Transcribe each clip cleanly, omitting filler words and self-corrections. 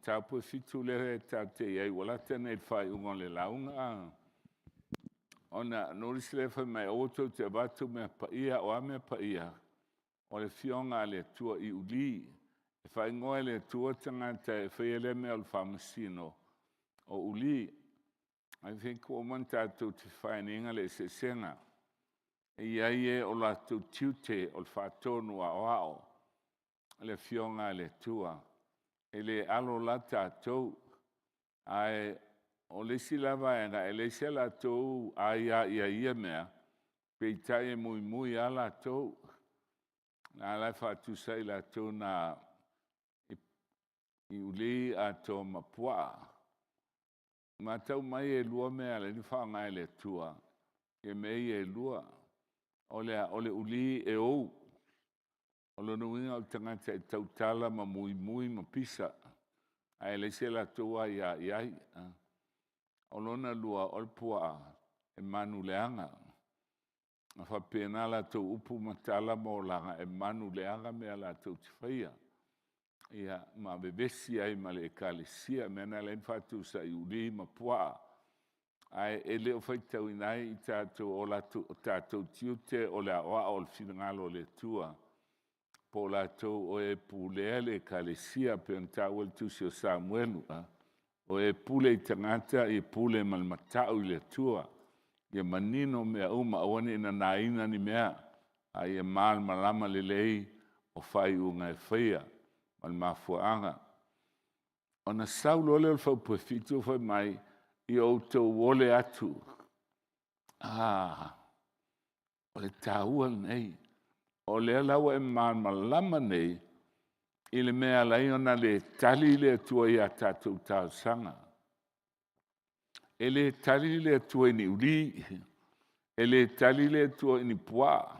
Mataupu e 7 lea e tatou te i ai ua lata nei i le faaiuga o le lauga, ona o le isi lea fai mai aua tou te avatu mea paia. O a mea paia? O le Afioga a le Atua i uli. E faaigoa e le Atua tagata e faia lea mea o le faamasino o uli. I think ua uma ona tatou define ina le eseesega. E i ai e o latou tiute o le Faatonu Aoao o le Afioga a le Atua. E le alo la tatou, ae o le isi la vaega e leai se latou aia i ia mea, peitai e muimui lava latou. A la e faatusa i latou na i uli atoa ma puaa. E matau mai e 2 mea e ala ai ona faaaoga e le Atua mea ia e 2. O le a? O le uli e ou, o lona uiga o le tagata e tautala ma muimui ma pisa ae leai se latou aia i ai. O lona lua o le puaa, e manuleaga. E faapena latou upu ma tala ma olaga, e manuleaga mea latou te faia ia ma vevesi ai ma le Ekalesia. O le mea lena e ala ai ona faatusa i uli ma puaa. Ae e le o faitauina ai tatou o tatou tiute o le aoao o le finagalo o le Atua po o latou o e pulea le Ekalesia pei ona taua i le Tusi o Samuelu, “O e pule i tagata ia pule ma le matau i le Atua, ia manino mea uma aua ne i nanaina ni mea, a ia malamalama lelei o faaiuga e faia ma le mafuaaga.” Ona sau loa lea o le faupu e 7 fai mai, “Ia outou ole atu.” A, o le taua lenei. O lea la ua e malamalama nei i le mea e ala ai ona le tali le Atua i a tatou talosaga. E le tali le Atua i ni uli, e le tali le Atua i ni puaa,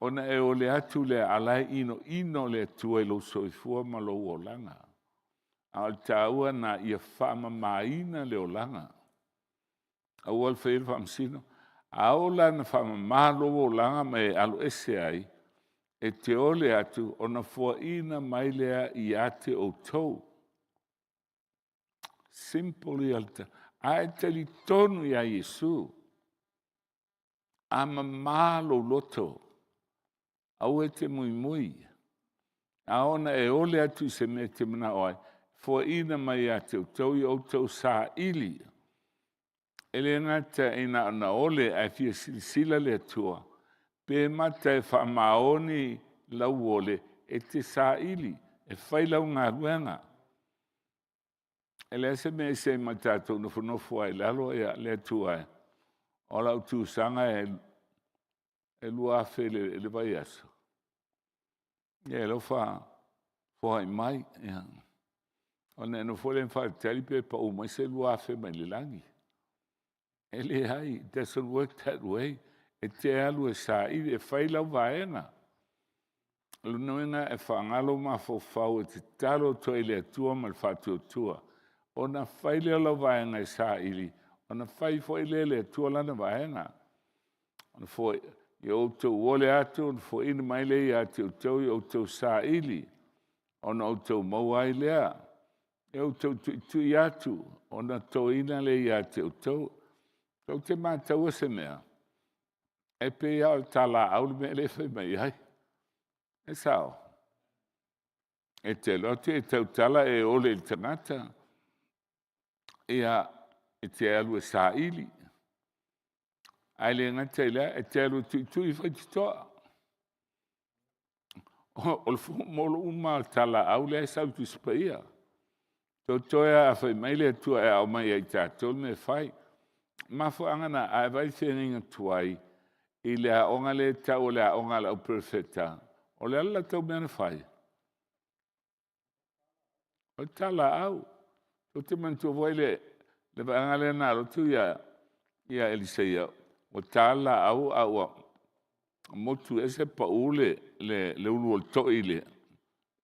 ona e ole atu lea a o la e inoino le Atua i lou soifua ma lou olaga. A o le taua lena ia faamamaina le olaga, aua le faia le faamasino. A oo la ina faamama lou olaga ma e aloese ai, e te ole atu ona foaiina mai lea ia te outou. Simple ia o le tala. A e talitonu ia Iesu, a mama lou loto, aua e te muimui. A oo ina e ole atu i se mea e te manao ai, foaiina mai ia te outou, ia outou saili. E le gata ina ona ole ae fia silasila le Atua pe mata e faamaoni lau ole e te saili e fai lau galuega. E leai se mea e ese ai ma le tatou nofonofo ai i lalo, le Atua e, o lau tusaga e $2,000 i le vaiaso. Ia e alofa foai mai, ona e nofo lea ma faatalitali pe pau mai se $2,000 mai le lagi. E leai, it doesn't work that way. E te alu e saili e fai lau vaega. O lona uiga e faagalo lou mafaufau e tatalo atu ai i le Atua ma le faatuatua, ona fai lea o lau vaega e saili, ona fai foi lea e le Atua lana vaega. Ia outou ole atu ona foaiina mai lea ia te outou, ia outou saili ona outou maua ai lea. Ia outou tuitui atu ona totoina lea ia te outou. Ou te mataua se mea, e pei lava o le talaau le mea lea e fai mai ai. E sao? E te alu atu e tautala e ole i le tagata, ia e te alu e saili, ae le gata i lea, e te alu e tuitui faitotoa. O le fumolo uma lava o le talaau lea e sau i le Tusi Paia. Totoe lava a fai mai le Atua e ao mai ia i tatou le mea e fai. O le mafuaaga lena, a e vaai i le feagaiga tuai i le aoga lea e tau o le aoga a le Auperefeta, o le a le latou mea na fai? O le talaaui. Ou te manatua foi le vaega lea na alu atu Elisaia, ua ta le laau ae ua motu ese pau le ulu o le toi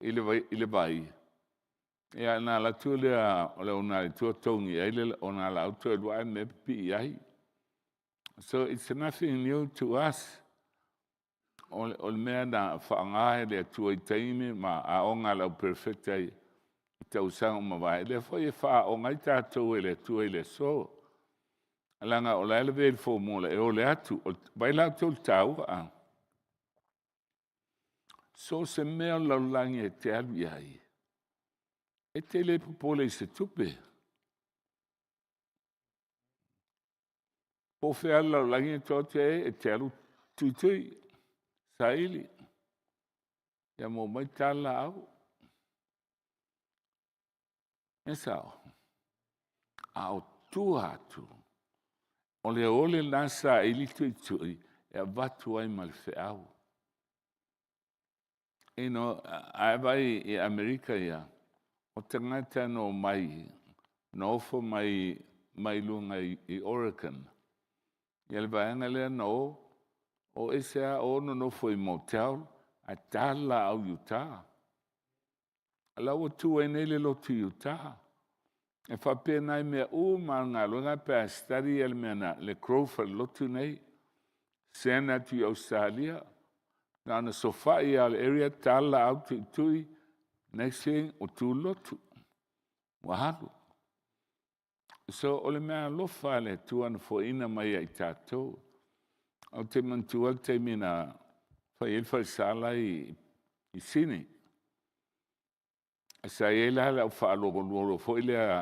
i le vai. Ia ona alu atu lea o le auauna a le Atua togi i ai ona laau toe lua ae mea pipii ai. So its nothing new to us. O le mea na faaaoga e le Atua i taimi ma aoga a le Au Perofeta i tausaga ua mavae, lea foi e faaaooga ai tatou e le Atua i le aso, leaga o la e lavea i le formula e ole atu. Vaai la outou i le taua? So o se mea o le lalolagi e te alu i ai, e te le popole i se tupe. Po o fea lava le lalolagi e te o atu i ai e te alu tuitui, saili, ia maua mai ta le laau. E sao? A o tua atu, o le ole lena saili tuitui e avatu ai ma le feau. You know, a e vaai i Amerika ia, o tagata na omai, na ofo mai mai luga i Oregon, ia le vaega lea na o, o ese lava o nonofo i motel ae ta le laau i uta. O la ua tu ai nei le lotu i uta. E faapena i mea uma lava o le galuega pe a study le mea na le growth a le lotu lenei, send atu i Ausetalia, na ona sofai lava o le area ta le laau tuitui, next thing ua tu le lotu, ua alu. So o le meaalofa a le Atua na foaiina mai ia i tatou. Ou te manatua le taimi na fai ai le falesa la e i Sini. Sa i ai la le au faalualualua foi lea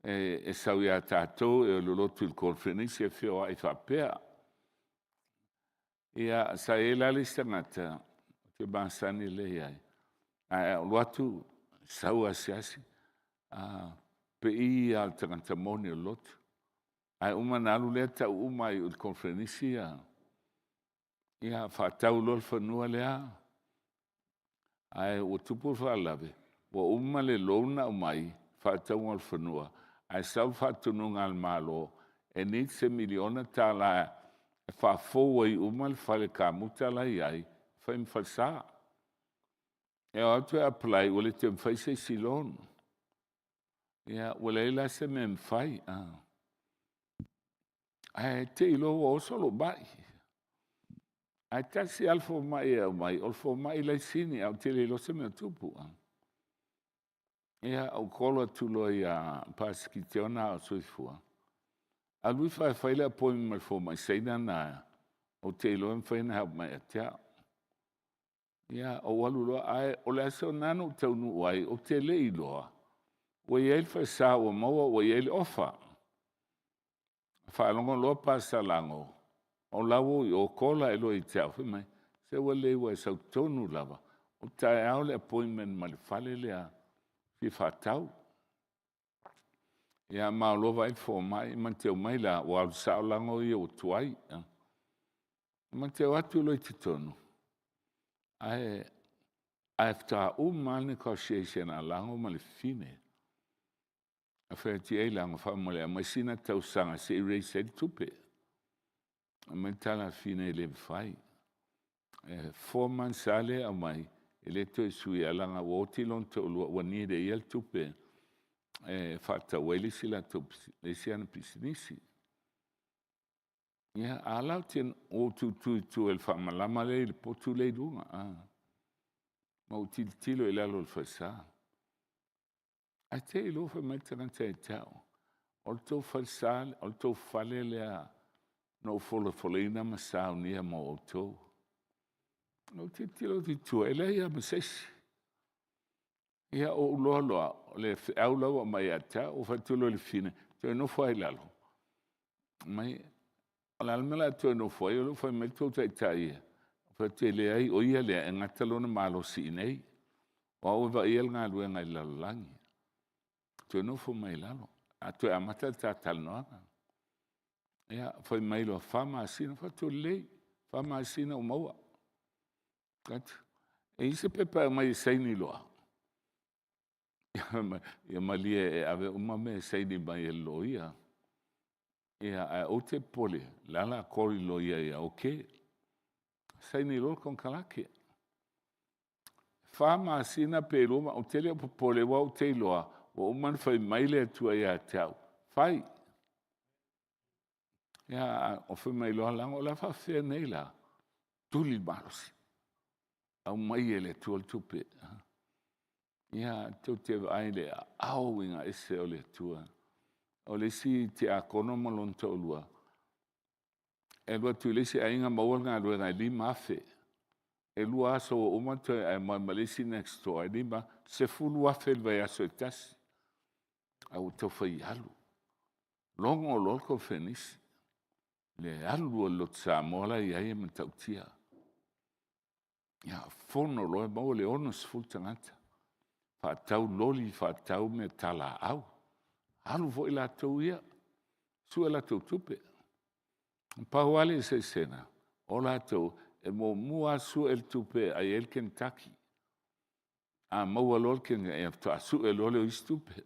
e sau ia tatou e o i le lotu i le Koneferenisi e feoai faapea. Ia sa i ai la le isi tagata ou te masani lelei ai, ae ou alu atu sau asiasi, pei lava o le tagata moni o le lotu. Ae uma ona alu lea tau uma lava i le Koneferenisi ia faatau loa le fanua lea, ae ua tupu le faalavelave, ua uma le loan na aumai faatauga o le fanua, ae sau le faatonuga a le Malo, e need se $1miliona e faafou ai uma le fale kamuta la e i ai, fai ma falesa. E o atu e apply ua le toe mafai se isi loan. Ia ua leai la se mea e mafai. Ae te i loa ua oso lou mai. Ae tasi lava le fomai e aumai, o le fomai la e i Sini ae ou te le iloa se mea o tupu. Ia ou call atu loa ia Pasi Kitiona a o soifua, alu ifo lava e fai le appointment ma le fomai Saina lena ou te iloa e mafai ona help mai ia te au. Ia ou alu loa, ae o le aso lena na ou taunuu ai, ou te le i iloa ua i ai le falesa ua maua ua i ai le ofa. Faalogo loa Pasalango o la ua i o, call ae loa ia te au, fai mai, se ua lelei ua e sau tonu lava, o taeao le appointment ma le fale lea e fia faatau. Ia ma o loa vaai le fomai, ma te omai la, ua alu sao lago ia ua tuai. Ma te o atu loa i totonu, ae faatoa uma lava le negotiation a Lago ma le fafine. Na fai atu i ai Lago, faamolemole aumai sina tausaga se i raise ai le tupe. Fai mai le tala a le fafine e le mafai. E 4 months lava lea e aumai, e le toe suia leaga ua oti lona toalua ua need e ia le tupe e faatau ai le isi ana pisinisi. Ia a la ua ou tutu i tua i le faamalama lea i le potu lea e i luga ma ou tilotilo i lalo o le falesa. Ae te i loa fai mai le tagata ia te au, “O le tou falesa, o le tou fale lea na ou folafolaina ma saunia mo outou.” Ou tilotilo atu i tua e leai lava ma se isi. Ia ou iloa loa, o le feau la ua aumai ia te au. Ou fai atu loa i le fafine, toe nofo lava i lalo. Fai mai, o le a le mea o le a e toe nofo ai o lea ua fai mai le tou taitai e… Ou fai atu, e leai o ia lea e gata lona malosi i inei. O au e vaaia le galuega i le lalolagi. Toe nofo mai lalo, o le a toe amata le ta talanoaga. Ia fai mai loa, 4 masina. Ou fai atu, lelei, 4 masina ua maua. Ou fai atu, e i ai se pepa e aumai e saini loa? Fai mai, ia malie e ave uma mea e saini mai e le loia. Ia ae aua e te popole o la o le a call i le loia ia okay. Saini loa le konekarate. 4 masina pe 2 ou te le o popole aua ou te iloa ua uma ona fai mai le Atua ia te au, fai. Ia ae fai mai loa Lago, o le a faafefea nei la? Tuli le malosi, aumai e le Atua le tupe. Ia tou te vaai i le aao uiga ese o le Atua. O le isi tiakono ma lona toalua, e alu atu i le isi aiga maua le galuega e $5,000. E 2 aso ua uma toe ae ma le isi next door e $5,000, $10,000 i le vaiaso e tasi. Ae ua tau fai alu, logo loa le koneferenisi. Le alu o le Lotu Samoa la e i ai e matautia. Ia fono loa maua le 60 tagata, faatau loli faatau meatalaau. Alu foi latou ia, sue a latou tupe. Na pau lava le eseesega, o latou e muamua lava sue le tupe e ai ai le Kentucky. A maua loa le Kentucky, ia faatoa sue loa lea o isi tupe.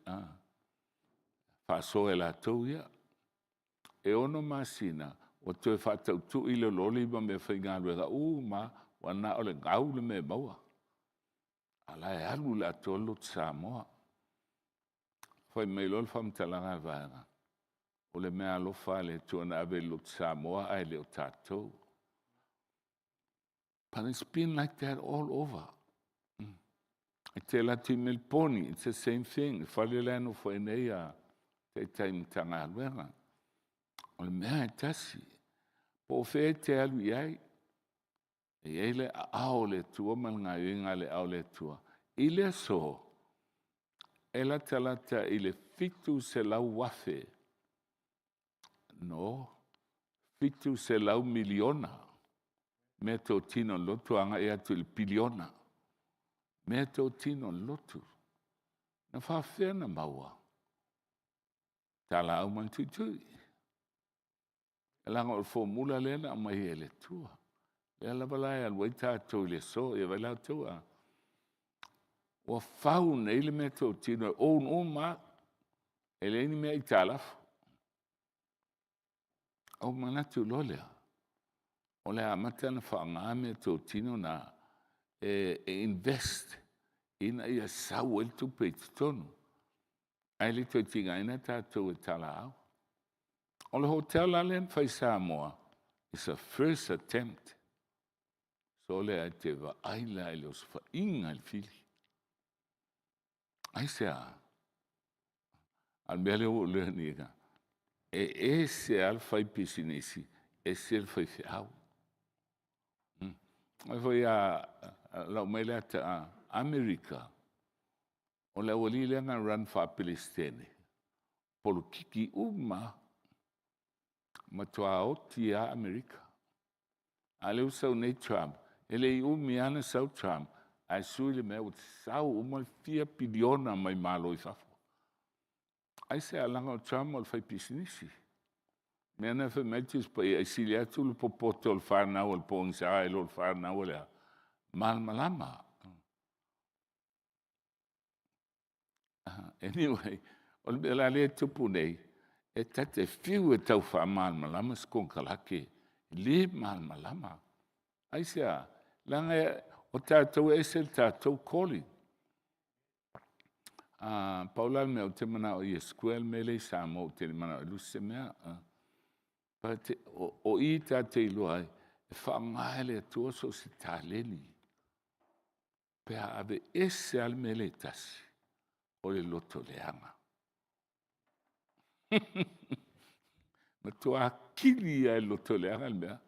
Faasoa e latou ia. E 6 masina ua toe faatautui le loli ma meafaigaluega uma lava, ua na o le gau le mea e maua. A o la e alu i le atoa le Lotu Samoa. Fai mai loa le faamatalaga a le vaega, o le meaalofa a le Atua na ave i le Lotu Samoa ae le o tatou. But it's been like that all over. E te alu atu i Meliponi, it's the same thing, le fale la e nofo ai nei taitai Matagaluega. O le mea lava e tasi. Po o fea e te alu i ai, e i ai le aao o le Atua ma le gaoioiga a le aao o le Atua. I le aso, e latalata i le $700,000, no, $700 miliona meatotino a le lotu agai atu i le piliona meatotino a le lotu. Na faafefea ona maua? Talaaga ma le tuitui. Leaga o le formula lea na aumai e le Atua. Lea lava la e alu ai tatou i le aso. Ia vaai la outou a? Ua fau nei le meatotino e own uma lava, e leai ni mea aitalafu. Ona ou manatu loa lea, o le a amata ona faaaoga meatotino na e invest ina ia sau ai le tupe i totonu, ae le toe tigaina tatou e talaaga. O le hotel la lea na fai i Samoa, is a first attempt. Sole ae te vaai la i le osofaiga i le fili. Aisea? A o le mea lea ua ou learn ina, e ese lava le faipisinisi ese le faifeau. Aua foi a lau mai le ata Amerika, o le aualii lea na run faa-Peresetene, polokiki uma lava. Matua oti lava Amerika. A lea ua sau nei Trumph, e le i umi lava na sau Trumph ae sui le mea ua sau uma le fia piliona mai Malo i fafo. Aisea? Leaga o Trumph o le faipisinisi. O le mea lena fai mai ai le Tusi Paia, e sili atu le popoto o le fanau a le pogisa i lo le fanau a le malamalama. Anyway, o le mea la lea e tupu nei, e ta te fiu e tau faamalamalama se konekarate, le malamalama. Aisea? Leaga o tatou e ese le tatou calling. Pau la le mea ou te manao ia square le mea lea i Samoa ou te le manao e lusi se mea. But o i ta te iloa ai, e faaaoga e le Atua so o se taleni pe a aveese lava le mea lea e tasi, o le loto leaga. Matua kili lava e le loto leaga le mea.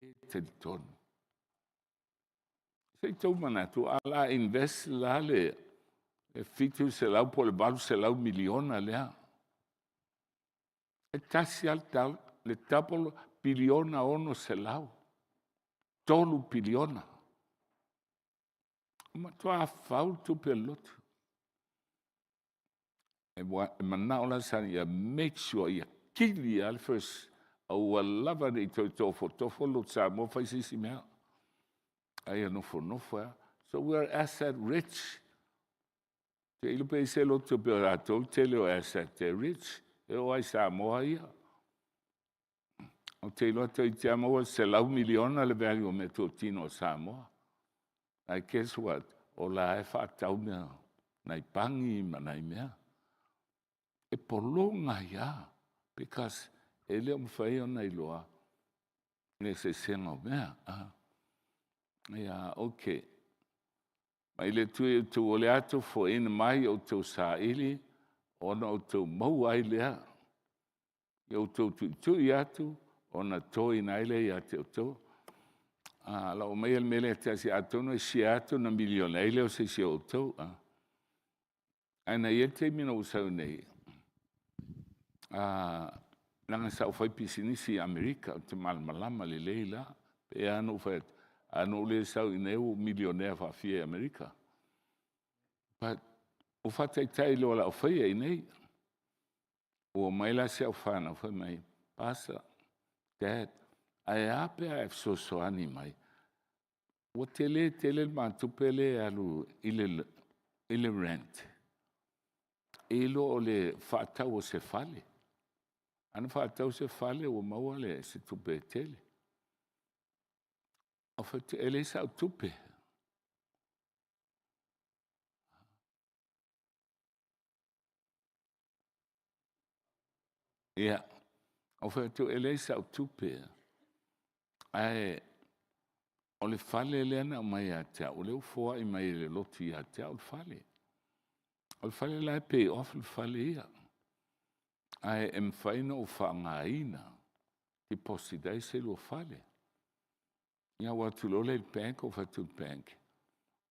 E talitonu. Se i tou manatu o le a invest la le $700 po o le $800 miliona lea. E tasi lava le double, piliona 600, 3 piliona. Ua matua fau le tupe a le lotu. E manao la ia make sure ia kili lava le first, aua lava ne i toe tofotofo le Lotu Samoa fai se isi mea, a ia nofonofo ai lava. So we are asset rich. Tailo pe i ai se lotu pei o tatou le tele o asset e rich, e oo lava i Samoa ia. Ou te iloa toeitiiti lava maua le $100 miliona le value o meatotino a Samoa. Ae guess what? O la e faatau nai pani ma nai mea. E pologa ai lava because e le o mafai ona iloa le eseesega o mea. Ia okei, mai le Atua o le a tofoina mai outou saili ona outou maua ai lea, ia outou tuitui atu ona toina ai lea ia te outou. O le a ou aumaia le mea lea e tasi atonu e share atu ona miliona ai lea o se isi o outou. Ae na i ai le taimi na ou sau ai nei, leaga sa ou faipisinisi i Amerika ou te malamalama lelei la. E pei lava ona ou fai atu, ana ou le sau i inei ua ou milionea faafia i Amerika. But ua faataitai loa o le a ou faia i inei. Ua omai la si au fanau fai mai, Pasa, Dad, ae a pe a e fesoasoani mai? Ua tele tele le ma tupe lea e alu i le rent i lo le faatau o se fale. Ana faatau se fale ua maua se tupe e tele. Ou fai atu, e leai sau tupe. Ia, ou fai atu, e leai sau tupe, ae o le fale lea na aumai ia te au, o lea ua foai mai e le lotu ia te au le fale. O le fale la e pay off le fale ia, ae e mafai ona ou faaaogaina e deposit ai se lua fale. Ia ou alu atu loa lea i le bank ou fai atu i le bank,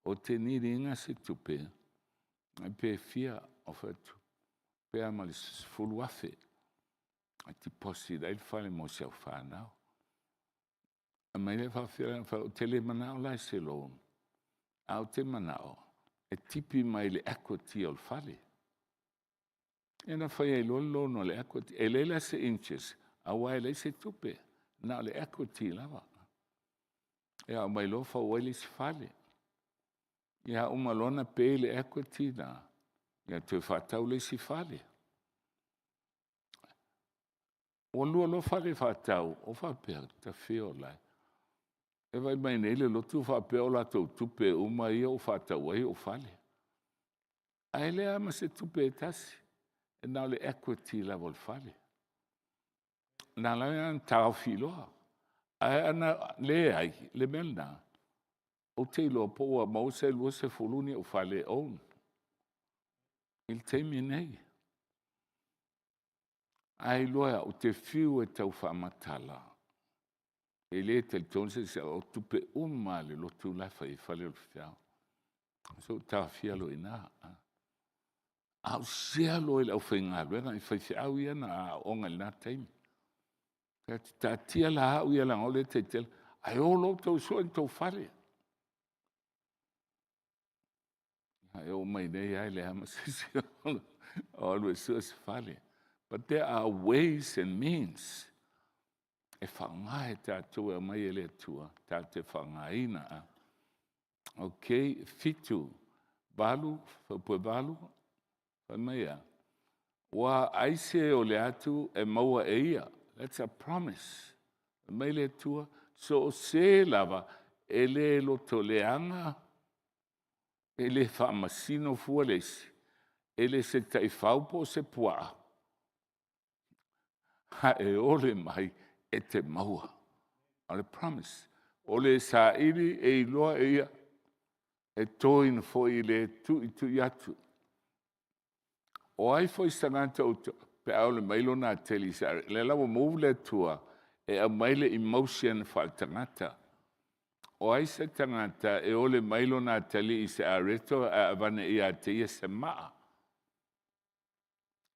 ou te need ina se tupe pe fia, ou fai atu, pe a ma le $10,000 e deposit ai le fale mo si au fanau. Fai mai lea e faapefea la ona fai, ou te le manao la i se loan, ae ou te manao e tipi mai i le equity o le fale. Ia ona fai ai loa lea o le loan o le equity. E leai la se interest aua e leai se tupe, na o le equity lava. Ia aumai loa fau ai le isi fale. Ia uma loa ona pay le equity lena, ia toe faatau le isi fale. Ua lua loa fale faatau, ou faapea, what the feel lai? E vaai mai nei le lotu faapea o latou tupe uma ia ua faatau ai ou fale. Ae leai lava ma se tupe e tasi, e na o le equity lava o le fale. Na ala ai ona taofi loa, ae ana leai le mea lena, ou te iloa po ua maua se 20 ni ou fale e own i le taimi lenei. Ae iloa e au, ou te fiu e taufaamatala, e le talitonu se isi o tupe uma lava a le lotu la e fai ai fale o le faifeau. Se i ou taofia loa i ina. A ou sea loa i le aufaigaluega i faifeau ia na aooga i lena taimi, ou fai atu, taatia la au ia leaga o au lea e taitala, ae o loa outou e sue ni tou fale. E oo mai nei lava e leai ma se isi o alu e sue se fale. But there are ways and means e faaaoga e tatou e aumai e le Atua tatou te faaaogaina. Okay, 7, 8, 8, fai mai e a? Ua ai se ole atu e maua e ia. That's a promise. Fai mai le Atua, so o se lava e le lotoleaga, e le faamasino fua le isi, e le o se taifau po o se puaa, ae ole mai e te maua. O le promise. O le saili e iloa e ia, e toina foi i le tuitui atu. O ai foi se tagata pe a ole mai lona ateli o lea la ua move le Atua e aumai le emotion faaletagata. O ai se tagata e ole mai lona atalii i se areto ae aveane ia te ia se maa?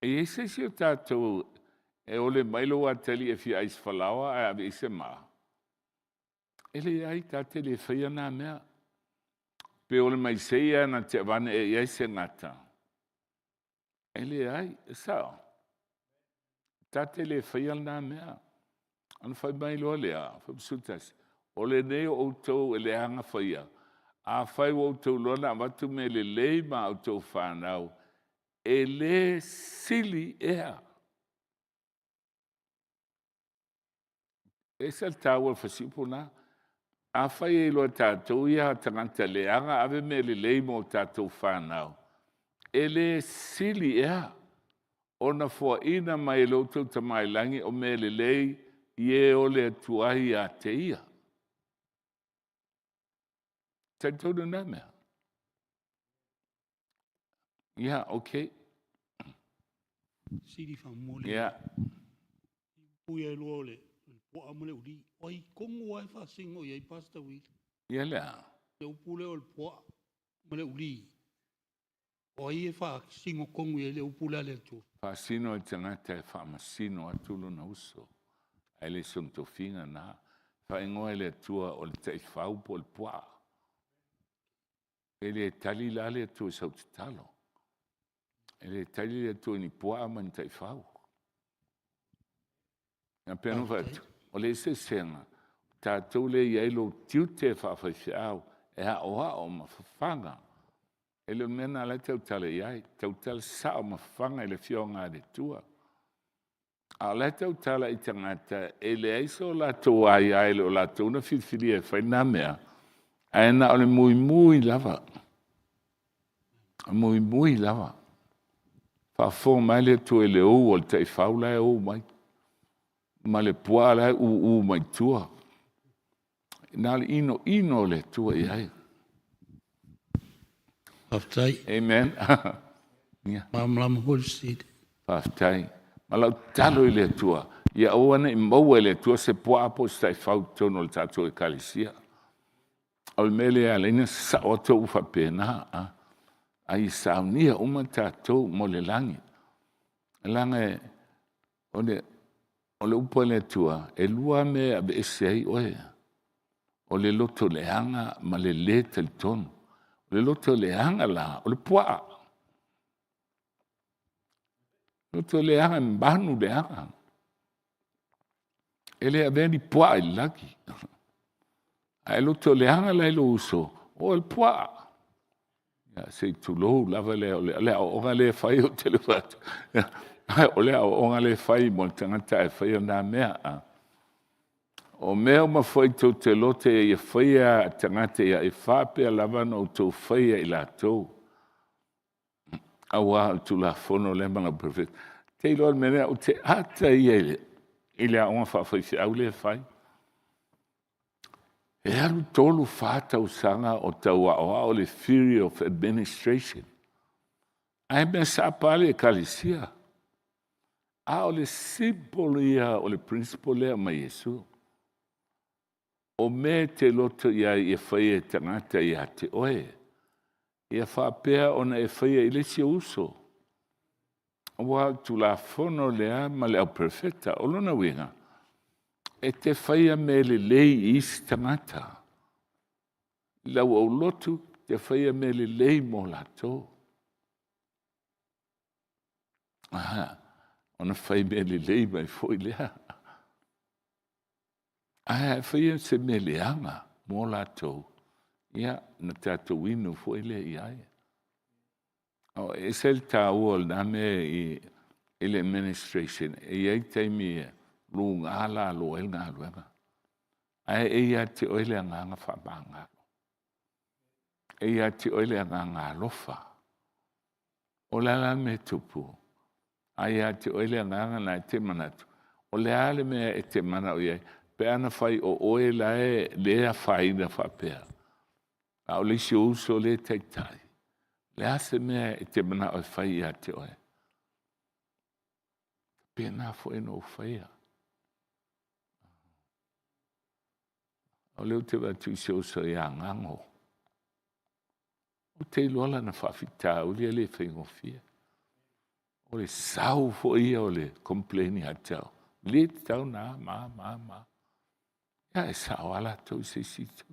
E i ai se isi o tatou e ole mai lou atalii e fia ai i se falaoa ae ave i ai se maa? E leai, ta te le faia na mea. Pe ole mai se ia na te aveane ea i ai se gata? E leai, e sao? Ta te le faia lena mea. Ona fai mai loa lea, 11, o lenei o outou e leaga faia, afai ua outou iloa ona avatu mea lelei ma a outou fanau, e le sili ea. E ese le taua o le fasiupu lena. Afai e iloa e tatou ia tagata leaga ave mea lelei mo tatou fanau, e le sili ea. Ona foaina mai e lo outou Tama i lagi o mea lelei i e o le Atua ia te ia. Talitonu na mea. Ia, okay. Sili faamolemole. Ia. Puia e lua o le puaa ma le uli. O ai tonu lava e faasino i ai Pastor Willie? Ia le a? Le upu lea o le puaa ma le uli. O ai e faasino tonu i ai le upu lea a le Atua? Faasino i tagata e faamasino atu lona uso, ae le sona tofiga na. Faaigoa e le Atua o le taifau po o le puaa. E le tali la le Atua i sau tatalo. E le tali le Atua i ni puaa ma ni taifau. E pei ona fai atu, o le eseesega, tatou lea e i ai lou tiute faafaifeau e aoao ma fafaga. E le o le mea lena o lea e tautala i ai, tautala sao ma fafaga i le Afioga a le Atua. A o la e tautala i tagata e leai so latou aia, e le o latou na filifilia e fai na mea, ae na o le muimui lava, muimui lava. Faafofoga mai le Atua i le ou a le taifau la e ou mai, ma le puaa la e uu mai tua. Na o le inoino o le Atua i ai. Faafetai. Amen. Malamalama foi le fesili. Faafetai. Ma lau tatalo i le Atua, ia aua ne i maua e le Atua se puaa po o se taifau i totonu o le tatou Ekalesia. O le mea lea e ala ai ona sasao atu au faapena, a ia saunia uma tatou mo le lagi. Leaga o le upu a le Atua, e lua lava mea e aveese ai oe, o le loto leaga ma le le talitonu. O le loto leaga la, o le puaa. Loto leaga e manu leaga. E le avea ni puaa i le lagi. A e loto leaga la i lou uso, o oe o le puaa. Se i tulou lava le aoaoga lea e fai ou te le fai atu, o le aoaoga lea e fai mo le tagata ae faia na mea. O mea uma foi tou te loto ia faia e tagata ia faapea lava ona outou faia e i latou, aua o le Tulafono lea ma Perofeta. Ou te iloa i le mea lea, ou te ata ia i le aoga faafaifeau lea e fai. E alu 3, 4 tausaga o tau aoao le theory of administration, ae mea sapa lava le Ekalesia. A o le simple ia o le principle lea e aumai e Iesu. O mea e te loto i ai e faia e tagata ia te oe, ia faapea ona e faia i le isi ou uso. Aua o le Tulafono lea ma le Auperofeta. O lona uiga, e te faia mea lelei i isi tagata, i lau aulotu, e te faia mea lelei mo latou. Ona fai mea lelei mai foi lea. Ae a faia se mea leaga mo latou, ia ona tatou inu foi lea i ai. E ese le taua o lena mea i le administration, e i ai taimi e luga lalo ai le galuega, ae e ia te oe le agaga faamagalo. E ia te oe le agaga alofa. O le a la le mea e tupu? A ia te oe le agaga lena e te manatu, o le a le mea e te manao i ai pe ana fai o oe lea e afaina faapea, a o le isi ou uso lea e taitai, o le a se mea e te manao e fai ia te oe? E faapena foi ona ou faia. O lea ou te vaai atu i si ou uso ia Gago, ou te iloa lana faafitauli e le faigofie. O le sau foi ia o le complain ia te au, e le tatau ona a ma a ma a. Ia e sao lava latou i se isi itu.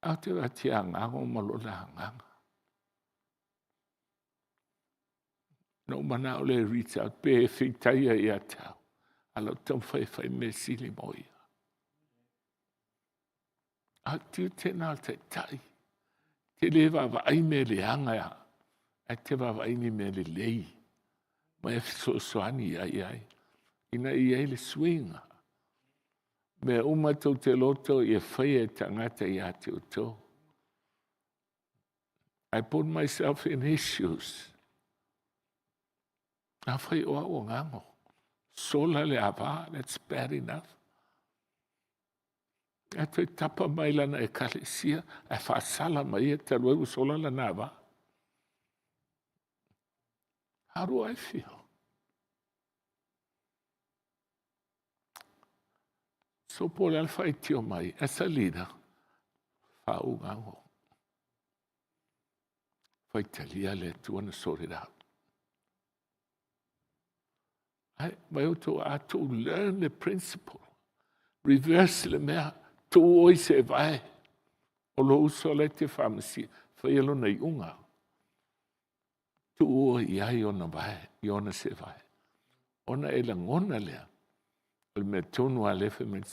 Ae ou te vaai atu ia Gago ma lona agaga. Na ou manao lea e reach out pe feitaia ia te au, a o lau taumafai e fai mea sili mo ia. A o le tiute lena o le taitai, e te le vaavaai mea leaga, ae te vaavaai i ni mea lelei ma e fesoasoani i ai ina ia i ai le suiga. O mea uma tou te loto ia faia e tagata ia te outou. I put myself in his shoes. Afai o au o gago, sola le ava, that's bad enough. Ae toe tapa mai lana ekalesia ae faasala mai ia talu ai ua sola lana ava. How do I feel? So po o le a le faitio mai, as a leader, faauugago. Faitalia le Atua na sort it out. Ai, mai outou a tou learn the principle. Reverse le mea, tuu oe i se vae o lou uso la e te faamasia, faia lona iuga. Tuu oe i ai ona vae, i ona seevae. Ona e lagona lea, o le mea tonu lava lea e fai mai le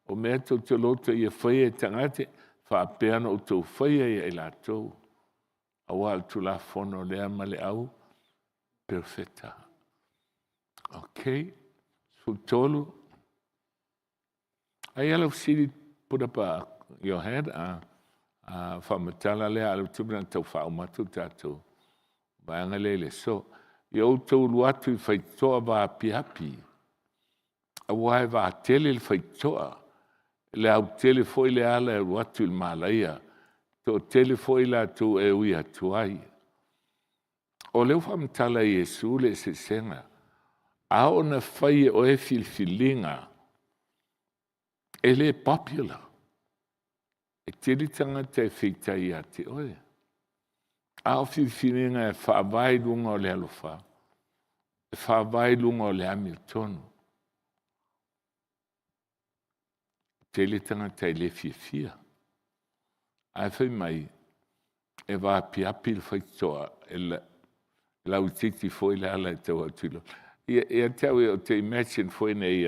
o mea tou te loto ia faia e tagata, faapea ona outou faia ia i latou, aua o le Tulafono lea ma le auperofeta. Okay, 13. Ai lava lau fesili, put up your hand, faamatala lea, a o lea ou te manatu e tau faauma atu le tatou vaega lea i le aso. Ia outou alu atu i faitotoa vaapiapi, aua e vatele le faitotoa, e leautele foi le ala e alu atu i le malaia, toatele foi i latou e ui atu ai. O lea ua faamatala e Iesu le eseesega, a oo ina fai e oe filifiliga e le popular, e tele tagata e feitai ia te oe, a o filifiliga e faavae i luga o le alofa, e faavae i luga o le amiotonu, e tele tagata e le fiafia. Ae fai mai, e vaapiapi le faitotoa, e lauitiiti foi le ala e tau atu i luma. Ia te au ia ou te imagine foi nei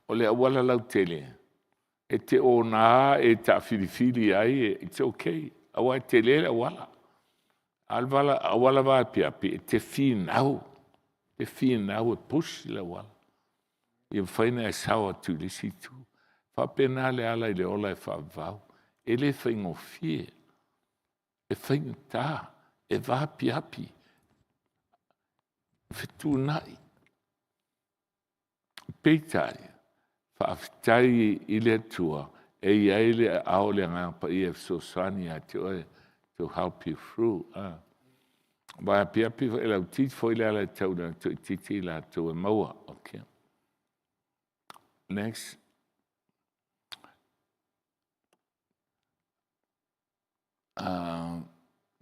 o le auala lautele, e te ona e taafilifili ai, its okay aua e tele le auala. A o le auala vaapiapi, e te finau, e te finau e push le auala ia mafai ona e sao atu i le isi itu. E faapena le ala i le ola e faavavau. E le faigofie, e faigata, e vaapiapi, e fetuunai. Peitai, faafetai i le Atua e i ai le aao o le Agaga Paia e fesoasoani ia te oe to help you through. Vaapiapi e laitiiti foi le ala e tau i lona e toaitiiti i latou e maua. Okay. Next.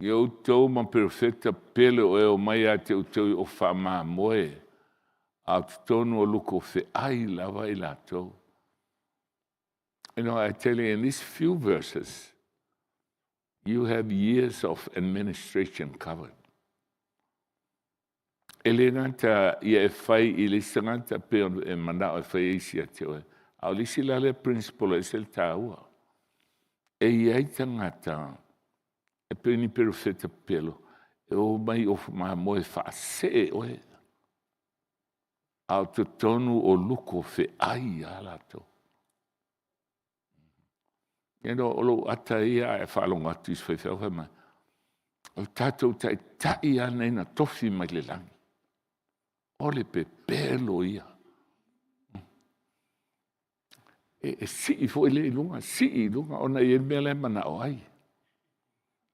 Ia outou ma perofeta pepelo o e omai ia te outou i ofu faamamoe, a o totonu o luko feai lava i latou. You know, I tell you, in these few verses, you have years of administration covered. E le gata ia e fai i le isi tagata pei ona e manao e fai e isi ia te oe, a o le isi la lea principle e ese le taua. E i ai tagata e pei ni perofeta pepelo, e omai i ofu mamoe e faasee oe, a o totonu o luko feai lava latou. You know, o lou ata ia a e faalogo atu i si faifeau fai mai, o le tatou Taitai lava lenei na tofi mai le lagi. O le pepelo ia. E sii foi lea i luga, sii i luga ona e i ai le mea la e manao ai.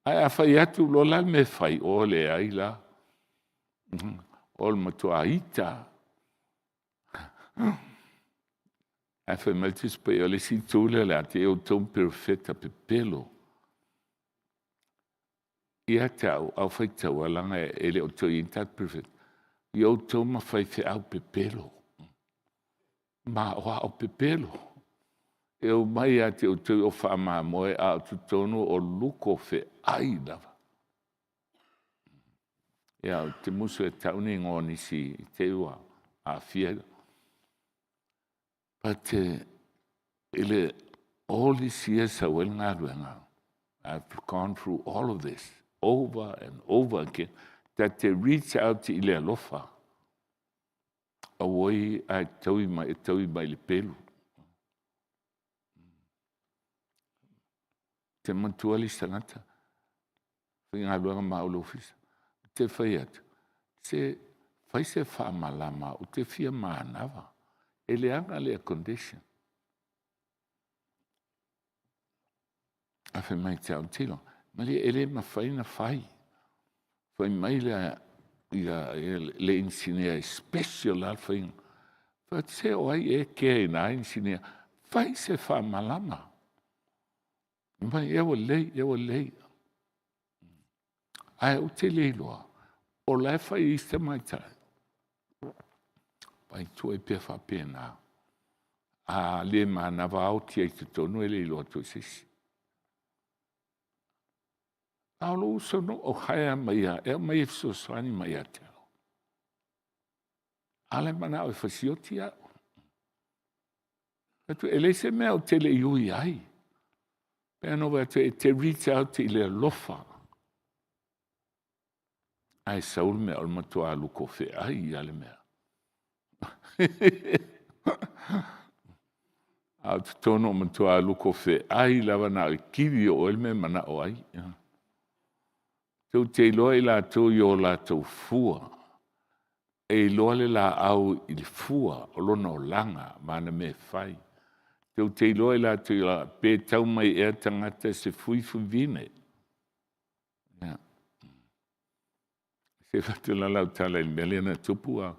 Ae a fai atu loa la le mea e fai, o leai la, o le matua ita lava. Ae fai mai le Tusi Paia, o le isi itu lea o le ata, ia outou ma perofeta pepelo. Ia te au, a ou faitaua leaga e le o toe i ai ni tatou perofeta, ia outou ma faifeau pepelo, maoao pepelo, e omai ia te outou i ofu faamamoe a o totonu o luko feai lava. Ia, ou te musu e tau ni igoa o nisi i te i ua aafia. But i le all these years e sau ai le galuega, I've gone through all of this over and over again, ta te reach out i le alofa, auoi ae taui mai, e taui mai i le pelu. Ou te manatua le isi tagata, Faigaluega ma au i le ofisa. Ou te fai atu, se fai se faamalama ou te fia manava, e leaga le air condition. Ae fai mai ia te au, ou te iloa, malie e le mafai ona fai. Fai mai le inisinia e special lava le faiga. Ou fai atu, se o ai ea e kea i na inisinia, fai se faamalama. Fai mai ea ua lelei, ea ua lelei. Ae ou te le iloa o la e fai e isi tamaitai, fai atu ai pea faapena, a le manava lava oti ai i totonu e le iloa atu e se isi. A o lou uso na ou hire mai e aumai e fesoasoani mai ia te au, a la e manao e fasioti au. Ou fai atu, e leai se mea ou te le i ui ai. E pei ona ou fai atu e te reach out i le alofa, ae sau le mea o le matua lukofeai lava le mea. A o totonu o le matua lukofeai lava na o le kivi o oe le mea e manao ai. Tou te iloa i latou i o latou fua, e iloa le laau i le fua o lona olaga ma ana mea e fai. Tou te iloa i latou pe tau mai ea le tagata se fuifui vine. Ia, se i fai atu la lau tala i le mea lea na tupu, ua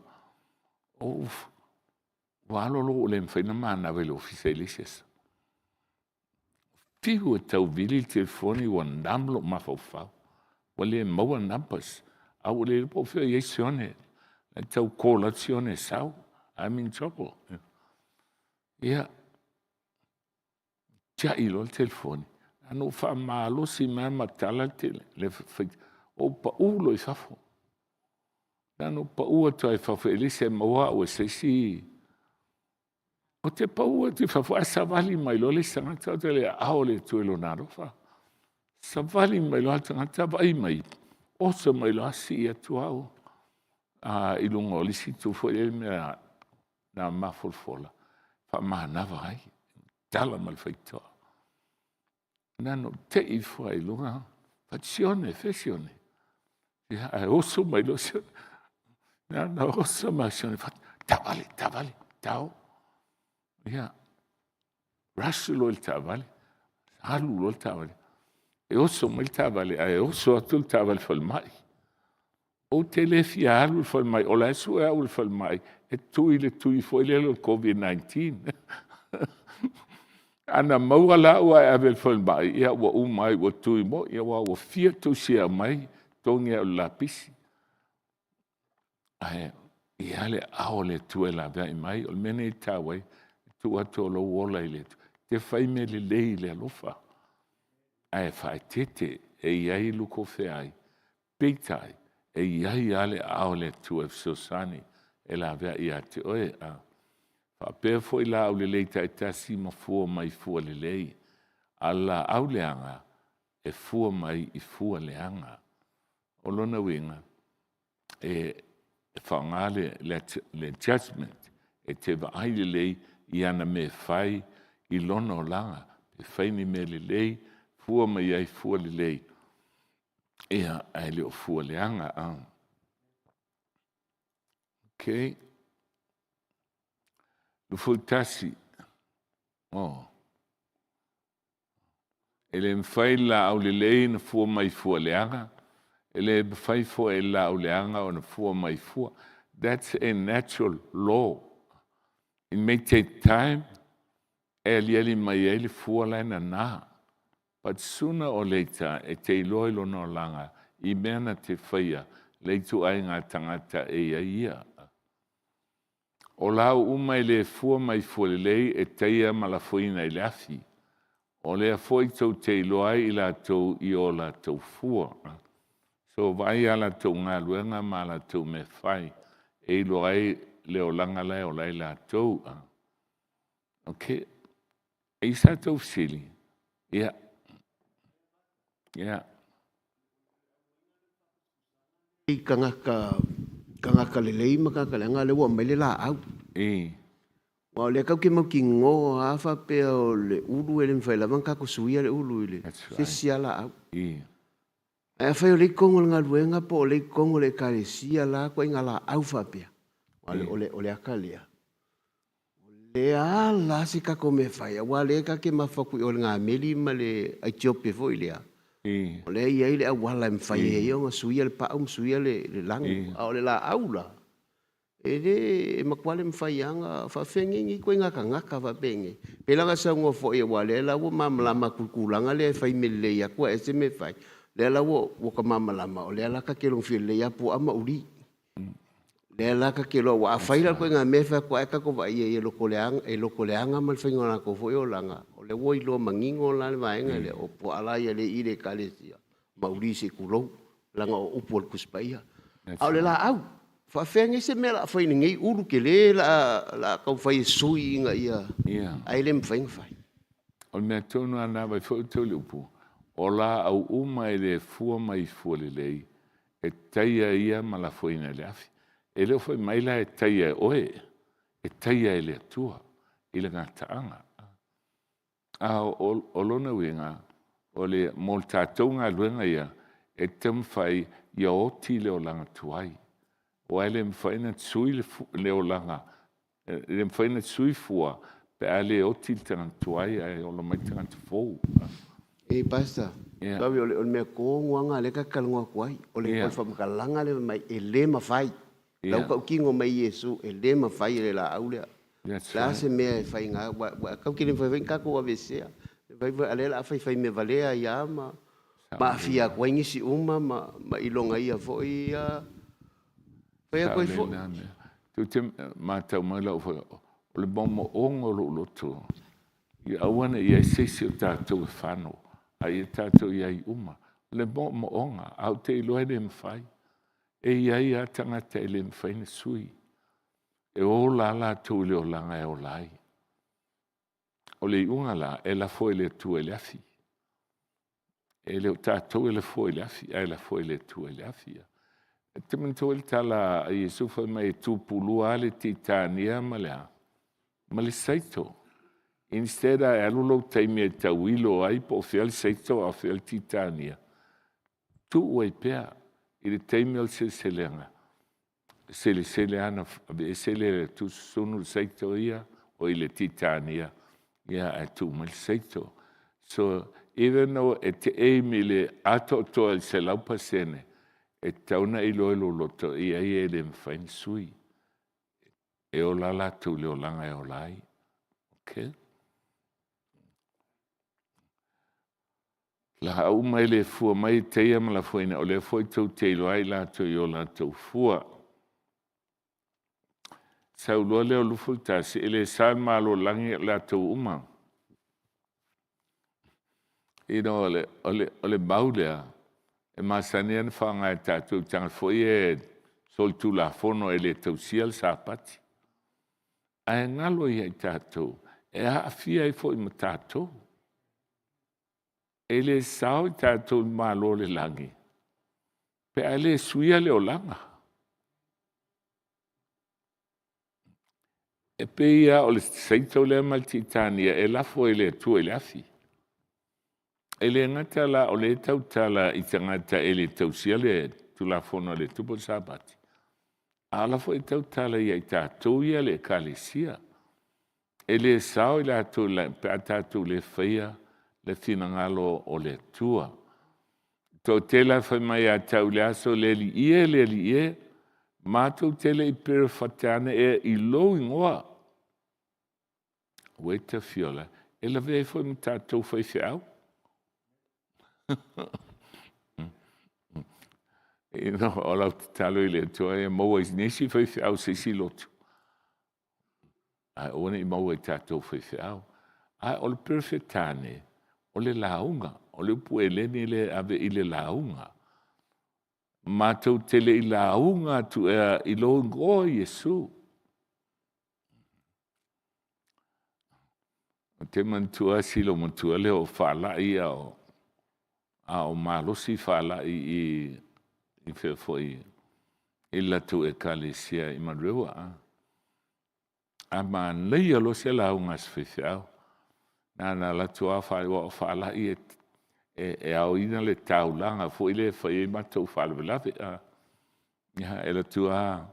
alu alu ua le mafai ona manava i le ofisa i le isi aso. Fiu e tauvili le telefoni ua numb lou mafaufau, ua le maua numbers, ae ua le iloa po o fea o i ai Sione. E tau call atu Sione e sau, I'm in trouble. Ia, tiai loa le telefoni, na ou faamalosi mai lava ma tala le ou pau loa i fafo. Na ona ou pau atu lava i fafo e leai se maua au e se isi. Ou te pau atu i fafo ae savali mai loa le isi tagata, ou fai atu i le aao o le Atua i Lona alofa. Savali mai loa le tagata vaai mai, oso mai loa sii atu au i luga o le isi itu foi lea na mafolafola faamanava ai, tala ma le faitotoa. Na ona ou tei ifo lava i luga, fai atu, Sione, fea Sione? Ia ae oso mai loa Sione. Na ona oso mai lava o Sione, taavale, taavale, ta o. Ia, rush loa i le taavale, alu loa le taavale. E oso mai le taavale ae oso atu le taavale falemai. Ou te le fia alu i le falemai o la e sue au e le falemai e tui i le tui foi lea o le Covid-19. Ana maua la au ae ave i le falemai, ia ua uma ai ua tui moi aua ua fia tusi e aumai togi au i le lapisi. Ae i ai lava le aao o le Atua e laveai mai. O le mea lenei e taua ai le tuu atu o lou ola i le Atua. E te fai mea lelei i le alofa ae faaeteete, e i ai luko feai, peitai, e i ai lava le aao o le Atua e fesoasoani e laveai ia te oe. E faapea foi laau lelei taitasi ma fua mai i fua lelei, a o le laau leaga, e fua mai i fua leaga. O lona uiga, e faaaoga le judgement e te vaai lelei i ana mea e fai i lona olaga, e fai ni mea lelei, fua mai ai fua lelei, ia ae le o fua leaga. Okay. 21, e le mafai e le laau lelei ona fua mai i fua leaga, e le mafai foi e le laau leaga ona fua mai i fua. That's a natural law. It may take time e aliali mai ai le fua la e nana, but sooner or later e te iloa i lona olaga i mea na te faia le ituaiga tagata e i ai ia. O laau uma e le fua mai fua lelei e taia ma lafoina i le afi. O lea foi tou te iloa ai i latou i o latou fua. So vaai i a latou galuega ma a latou mea e fai e iloa ai le olaga la e ola ai latou. Okay. E i ai sa tou fesili? Ia. Ia. I tagata lelei ma tagata leaga lea ua aumai le laau. Aua o lea tatou te mautinoa lava faapea o le ulu e le mafai lava ona tatou suia le ulu i se isi lava laau. Ae afai o lea i totonu o le galuega po o lea i totonu o le Ekalesia la ituaiga laau faapea, o le ata lea, o le a la se tatou mea e fai? Aua o lea ta te mafaufau atu i o i le gameli ma le Aitiopi foi lea, o lea e i ai le auala e mafai ai ona suia le pau ma suia le lanu, a o le laau la, e le, e matua le mafai lava ona… E faapefea nei ituaiga tagata faapenei? Pei la ona e saunoa foi aua o lea la ua malamalama atu i le tulaga lea e fai mea lelei atu ae ese mea e fai, o lea la ua ta malamalama, o lea la ta te logo lelei lava puaa ma ulī. O lea la ta te iloa, aua afai la o le ituaiga mea e fai atu ai tatou vaai i ai e lotoleaga ma le faiga o latou foi olaga, o lea ua iloa manino la le vaega lea, o puaa la ia lea e i le Ekalesia, ma ulī se i tulou, leaga o upu a le Tusi Paia. A o le laau, e faapefea nei se mea o le a fai i lenei ulu tele o le a taumafai e sui ina ia… ae le mafai ona fai? O le mea tonu lava lena, vaai foi outou i le upu, o laau uma e le fua mai i fua lelei, e taia e ia ma lafoina i le afi. E le o fai mai la e taia e oe, e taia e le Atua i le gataaga. A o lona uiga, mo le tatou galuega ia, e taumafai ia oti le olaga tuai, aua e le mafai ona sui le olaga, e le mafai ona sui fua pe a le oti le tagata tuai ae ola mai le tagata fou. Oi Pastor, sorry o le mea tonu lava lena o lea ta te talanoa atu ai. O le faamatalaga lea fai mai e le mafai. O la e ua tautino mai e Iesu e le mafai e le laau lea. O le a se mea e fai aua tatou te le mafai foi ona tatou aveesea, a o lea o le a faifai mea valea ai lava ma aafia atu ai nisi uma ma i lona ia foi fai atu ai foi. Tou te matau mai i lau o le moomooga o lou loto, ia aua ne i i ai se isi o tatou e fano, a ia tatou i ai uma. O le moomooga, ae ou te iloa e le mafai. E i ai lava tagata e le mafai ona sui, e ola lava latou i le olaga e ola ai. O le iuga la, e lafo e le Atua i le afi. E le o tatou e lafoa i le afi, ae lafo e le Atua i le afi. E te manatua le tala a Iesu fai mai e tupulua lava le titania ma le a? Ma le saito. Instead lava e alu lou taimi e tauilo ai po o fea le saito a o fea le titania, tuu ai pea i le taimi o le seleselega, selesele lava ona aveese lea e le Atua susunu le saito ia oi le titania ae tuu mai le saito. So even though e te aim i le atoatoa i le 100%, e tatau ona e iloa i lou loto e i ai e le mafai ona sui. E ola latou i le olaga e ola ai. Okay? O laau uma e le fua mai e taia ma lafoina, o lea foi tou te iloa ai latou i o latou fua. Sau loa lea o le 21, e le sa i le Malo o le lagi o latou uma. You know, o le mau lea, e masani ona faaaoga e tatou i tagata foi ia e solitulafono e le tausia le Sapati. Ae galo ia i tatou, e aafia ai foi ma tatou. E le sao i tatou i le Malo o le lagi pe a le suia le olaga. E pei lava o le saito lea ma le titania e lafo e le Atua i le afi. E le gata la o lea e tautala i tagata e le tausia le Tulafono a le Atua po o le Sapati, a o la foi e tautala ia i tatou ia le Ekalesia. E le sao i latou pe a tatou le faia le finagalo o le Atua. E toatele lava fai mai ia te au i le aso, le Alii e, le Alii e, matou te le i perofeta ea i lou igoa? Ua e tafiola, e lavea ai foi ma tatou faifeau. You know, o lau tatalo i le Atua ia maua nisi faifeau i se isi lotu, ae aua ne i maua i tatou faifeau. A o le Perofetane, o le lauga, o le upu eleni lea e ave i le lauga. Matou te le i lauga atu ea i lou igoa Iesu? Ou te manatua si loumatua lea o falai a o malosi falai i fea foi i le latou Ekalesia i Manurewa. A manaia loa se lauga a se faifeau, na ona alu atu lava aua o falai e e aoina le taulaga foi lea e fai ai matou faalavelave. Ia, e alu atu lava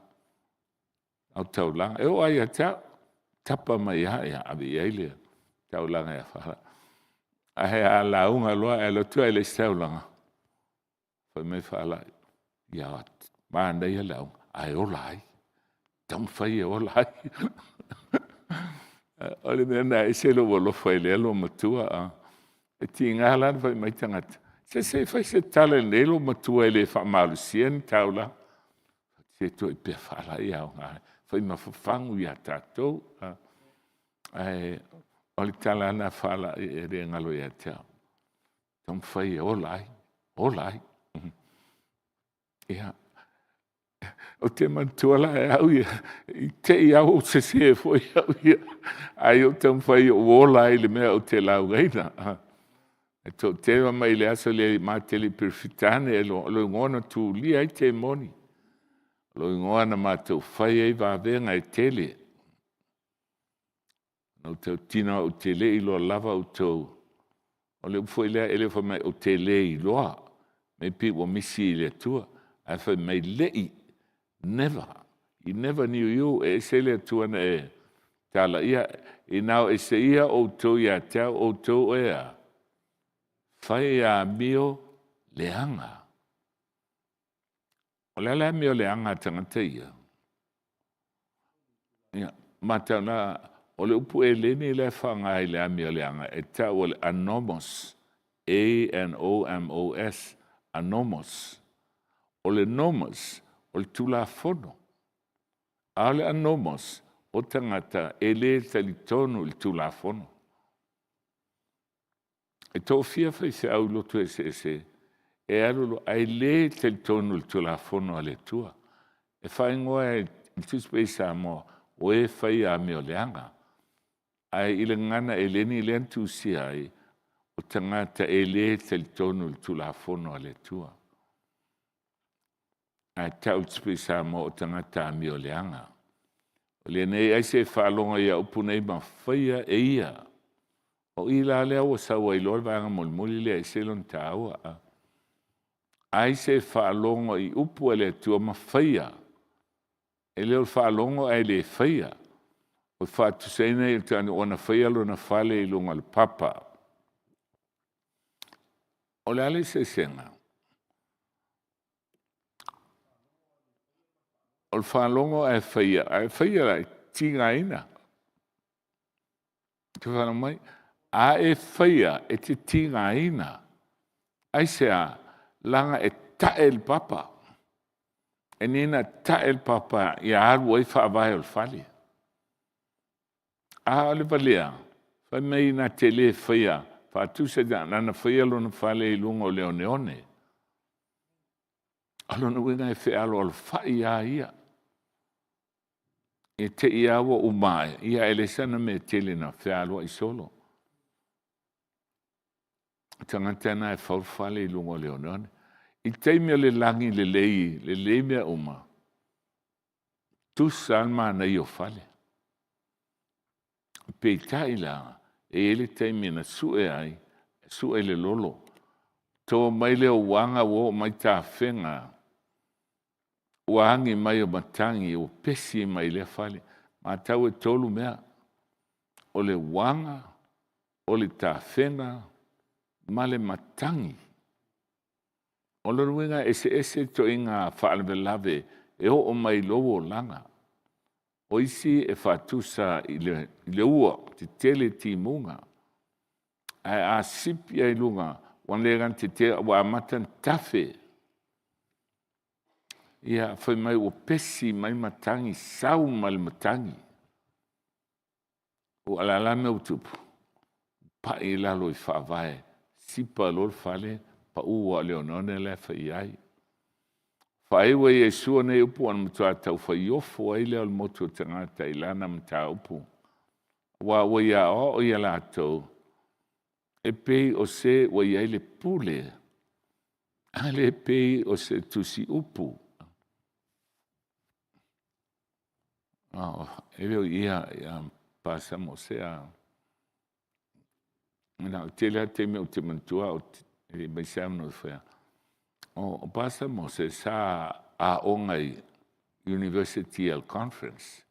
ao taulaga. E oo lava ia te au, tapa mai lava, ave i ai le taulaga ia Farani. Ae a lauga loa ae alu atu ae leai se taulaga, fai mai Farani, ia manaia le lauga, ae ola ai, taumafai e ola ai. O le mea lena e ese lou alofa ai i lea loomatua. E tiga la ona fai mai tagata, se se fai se tala i lenei loomatua e le faamalosia ni taulaga. Se toepe pea Farani e aoga e fai ma fafagu ia tatou. Ae o le tala lava lena a Farani e le galo ia te au, taumafai e ola ai, ola ai. Ia, ou te manatua la e au ia, i te i lava ua ou sese foi au ia, ae ou taumafai e ola ai i le mea ou te laugaina. E toatele fai mai le aso lea ma te le i perofeta ane, o lou igoa na tulia ai temoni, o lou igoa na matou fai ai vavega e tele. Na ou tautino lava ou te le iloa lava outou. O le upu foi lea e le fai mai ou te le iloa, maybe ua misi i le Atua, ae fai mai le'i, never, he never knew you. E ese le Atua na e talaiina. Ina o ese ia outou ia te au, o outou e a? Fai amio leaga. O le a le amio leaga a tagata ia? Ia matau la, o le upu eleni lea e faaaoga i le amioleaga e tau o le anomos, a n o m o s, anomos. O le nomos, o le Tulafono, a o le anomos, o tagata e le talitonu i le Tulafono. E toafia faifeau i lotu eseese e alu loa ae le talitonu i le Tulafono a le Atua. E faaigoa e le Tusi Paia Samoa o e fai amioleaga. Ae i le gagana eleni lea na tusia ai, o tagata e le talitonu i le Tulafono a le Atua. Ae tau i le Tusi Paia Samoa o tagata amioleaga. O lenei aisea e faalogo ai i upu nei ma faia e ia. O i la lea ua sau ai loa le vaega mulimuli lea e ese lona taua. Aisea e faalogo i upu a le Atua ma faia? E le o le faalogo ae le faia. O le faatusaina lea na faia lona fale i luga o le papa. O le a le eseesega? O le faalogo ae faia, ae faia la, e tigaina. E te faalogo mai? A e faia, e te tigaina. Aisea? Leaga e tae i le papa. E le na tae i le papa ia alu ai faavae o le fale. A o le valea, fai mai na te le faia, faatusa na faia lona fale i luga o le oneone. O lona uiga e fealoalofai lava ia. E te i lava ua uma ae, ia ae leai sana mea tele na fealuai solo. O tagata na e fau le fale i luga o le oneone. I taimi o le lagi lelei, lelei mea uma, tusa lava le manaia o fale. Peitai la, e i ai le taimi na sue ai, sue le lolo, to mai lea o uaga ua oo mai tafega, ua agi mai o matagi ua pesi mai lea fale. Matau e 3 mea, o le uaga, o le tafega ma le matagi. O lona uiga e eseese ituaiga faalavelave e oo mai i lou olaga. O isi e faatusa i le ua tetele timuga, ae a sipi lava i luga, ua le laga ua amata ona tafe. Ia fai mai ua pesi mai matagi, sau ma le matagi. O le a la le mea ua tupu? Pai i lalo i faavae, sipa loa le fale, pau aua o le oneone la e fai i ai. Faaiu e Iesu nei upu ona matua taufaiofo ai lea o le motu o tagata i lana mataupu, aua ua ia aoao i latou, e pei o se ua i ai le pule, ae le pei o se tusiupu. E le o i i ia Pasamosea. E tele lava taimi ou te manatua au. E le i mai se avanoa e fai ai. O Pastor Mose sa aoga i University o le Conference.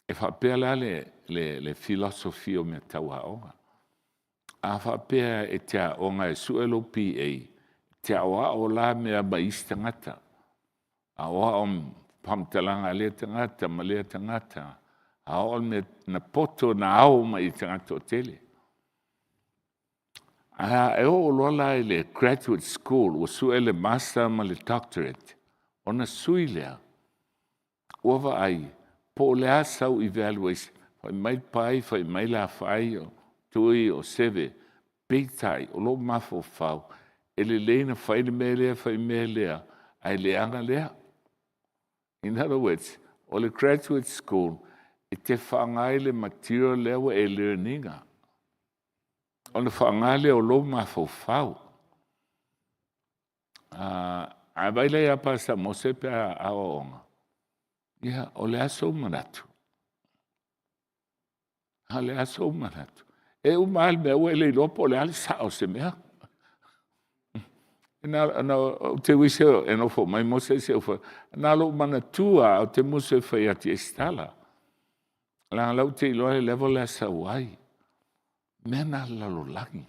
E faapea la le philosophy o mea tau aoga. A faapea e te aoga e sue lou BA, e te aoao la mea mai isi tagata. Aoao faamatalaga a lea tagata ma lea tagata, aoao le mea na poto na ao mai i tagata toatele. Ae a oo loa la i le Graduate School ua sue le Master ma le Doctorate, ona sui lea, ua vaai po o le a sau evaluation, fai mai Pai fai mai Lafai o Tui o Seve, peitai o lou mafaufau, e lelei ona fai le mea lea fai le mea lea, ae leaga lea. In other words, o le Graduate School, e te faaaoga ai le material lea ua e learn ina, ona faaaoga lea o lou mafaufau. A vaai la ia Pastor Mose pe a aoaoga, ia o le a sou manatu? A o le a sou manatu? E uma lava le mea ua e le iloa po o le a le sao o se mea. Ou te wish e nofo mai Mose se i ou fai atu. Na ona ou manatua lava ou te musu e fai atu i ai se tala, leaga o la ou te iloa le level la e sau ai. O mea na a le lalolagi,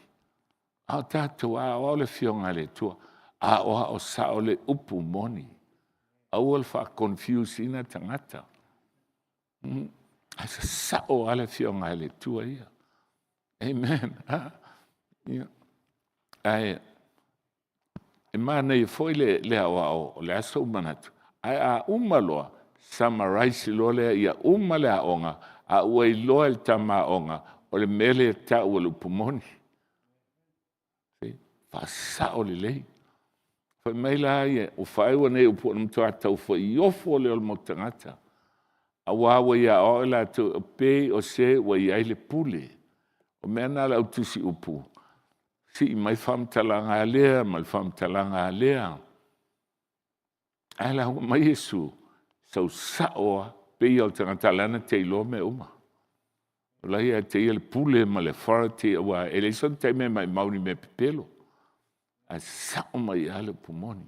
a o tatou a aoao le Afioga a le Atua, aoao sao le upu moni, aua le faa-confuse ina tagata. Ae sasao lava le Afioga a le Atua ia. Amen. Ae e manaia foi le aoao o le a sou manatu, ae a uma loa, summarize loa lea ia uma le aoga a ua iloa e le tama aoga o le mea lea e tau o le upu moni. Faasao lelei. Fai mai la ua faaiu ane ai upu ona matua tau faiofo lea o le mau tagata, aua ua ia aoao i latou e pei o se ua i ai le pule. O mea na a le au tusiupu, sii mai faamatalaga a lea ma le faamatalaga a lea. Ae lauga mai Iesu, sau sao lava, pei lava o le tagata la na te iloa mea uma. O la e ia te ia le pule ma le authority aua e leai sona taimi e maumau ai i ni mea pepelo, ae sao mai lava le upu moni.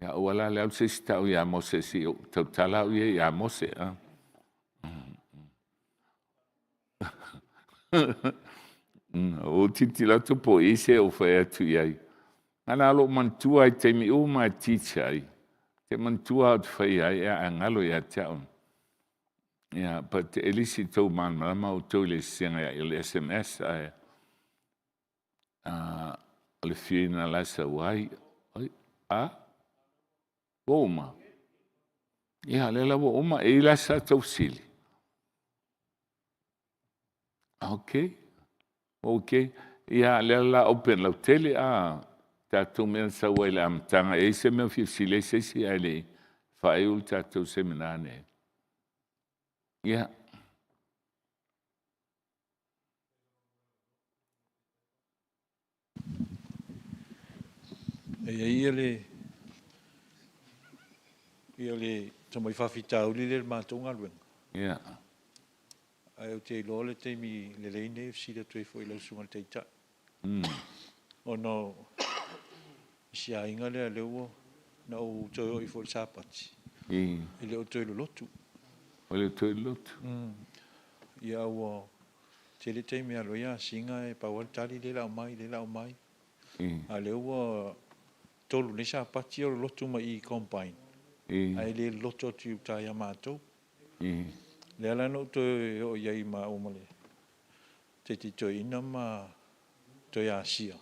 Ia aua la le alu se isi tau ia Mose se i ou tautala au ia ia Mose. Ua ou tilotilo atu po o i ai se o fai atu i ai. Na ona ou manatua lava i taimi uma lava e teach ai, ou te manatua lava ou te faia ai ae galo ia te au. Ia but e le o outou malamalama outou i le eseesega o le SMS ae o le fear la e sau ai. A? Ua uma? Ia o lea la ua uma. E i ai la se tatou fesili? Okay, okay. Ia o lea o le a open lautele tatou mea na sau ai i le amataga. E i ai se mea o fia fesili ai se isi ae le i faaiu le tatou Semina lenei? Ia. E i ai le tamai faafitauli lea i le matou galuega, ae ou te iloa o le taimi lelei lenei e fesili atu ai foi i lau Susuga i le Taitai, ona o si aiga lea ua… Na ou toe oi foi i le Sapati, e le o toe lolotu. E le o toe lolotu? Ae ua tele taimi e alu ai asiga ae pau lava le tali o lea o le a omai, o lea o le a omai. A o lea ua 3 nei Sapati o lolotu mai i i i Combined, ae le lolotu atu i uta ia matou. O lea la na ou toe oo i ai maua ma le taitai toeaina ma toe asia.